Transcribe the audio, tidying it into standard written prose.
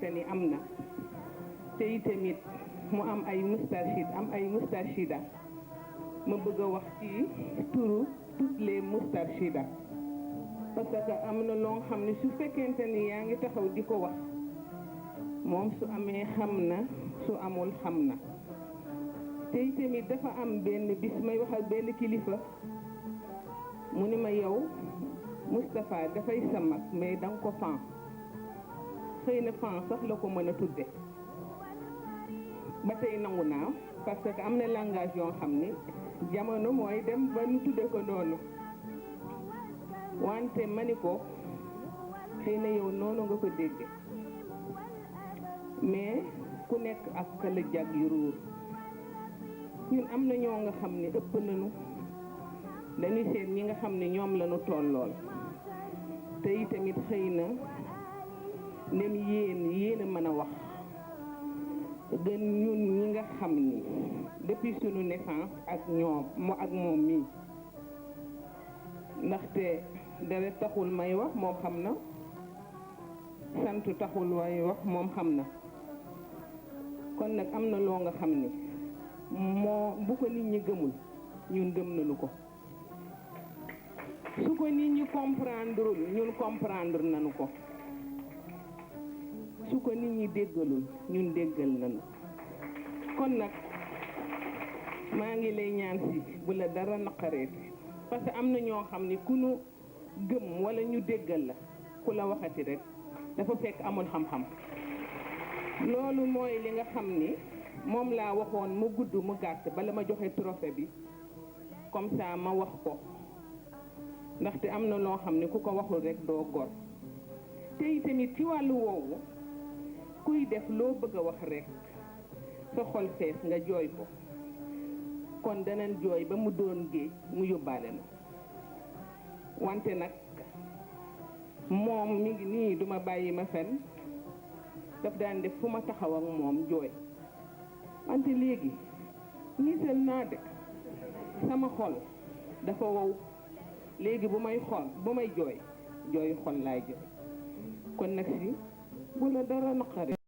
fekkente ni am na te itamit mu am ay moustarchid am ay moustarchida ma bëgg a wax ci turu toutes les moustarchida parce que am na loo xam ne su fekkente ni yaa ngi taxaw di ko wax moom su amee xam na su amul xam na te itamit dafa am benn bis may wax ak benn kilifa mu ni ma yow Moustapha dafay sa mag mais danga ko fan xëy na fan sax la ko mën a tudde ba tey nangu naa parce que am na langage yoo xam ni jamono mooy dem ba nu tudde ko noonu wante ma ni ko xëy na yow noonu nga ko dégge mais ku nekk ak kala jag yu ruur ñun am na ñoo nga xam ne ëpp nañu dañuy seet ñi nga xam ne ñoom lañu tollool te itamit xëy na ndem yéen a mën a wax gën ñun ñi nga xam ni depuis sunu naissance ak ñoom ak moom mii ndaxte deret taxul may wax moom xam na sant taxul may wax moom xam na kon nag am na loo nga xam ni moo bu ko nit ñi gëmul ñun gëm nañu ko su ko nit ñi comprendreul ñun comprendre nañu ko su ko nit ñi déggalul ñun déggal nañu kon nag maa ngi lay ñaan si bu la dara naqareeti parce que am na ñoo xam ni ku nu gëm wala ñu déggal la ku la waxati rek dafa fekk amul xam-xam loolu mooy li nga xam ni moom laa waxoon mu gudd mu gàtt bala ma joxe trophée bi comme ça ma wax ko ndaxte am na loo xam ne ku ko waxul rek doo gor te itamit ci wàllu woowu kuy def loo bëgg a wax rek sa xol fees nga jooy ko kon danañ jooy ba mu doon géej mu yóbbaale na wante nag moom mi ngi nii duma bàyyi ma fen daf daan def fu ma taxaw ak moom jooy wante léegi niisal naa de sama xol dafa wow léegi bu may jooy xol laay jooy kon nag si bu la dara naqari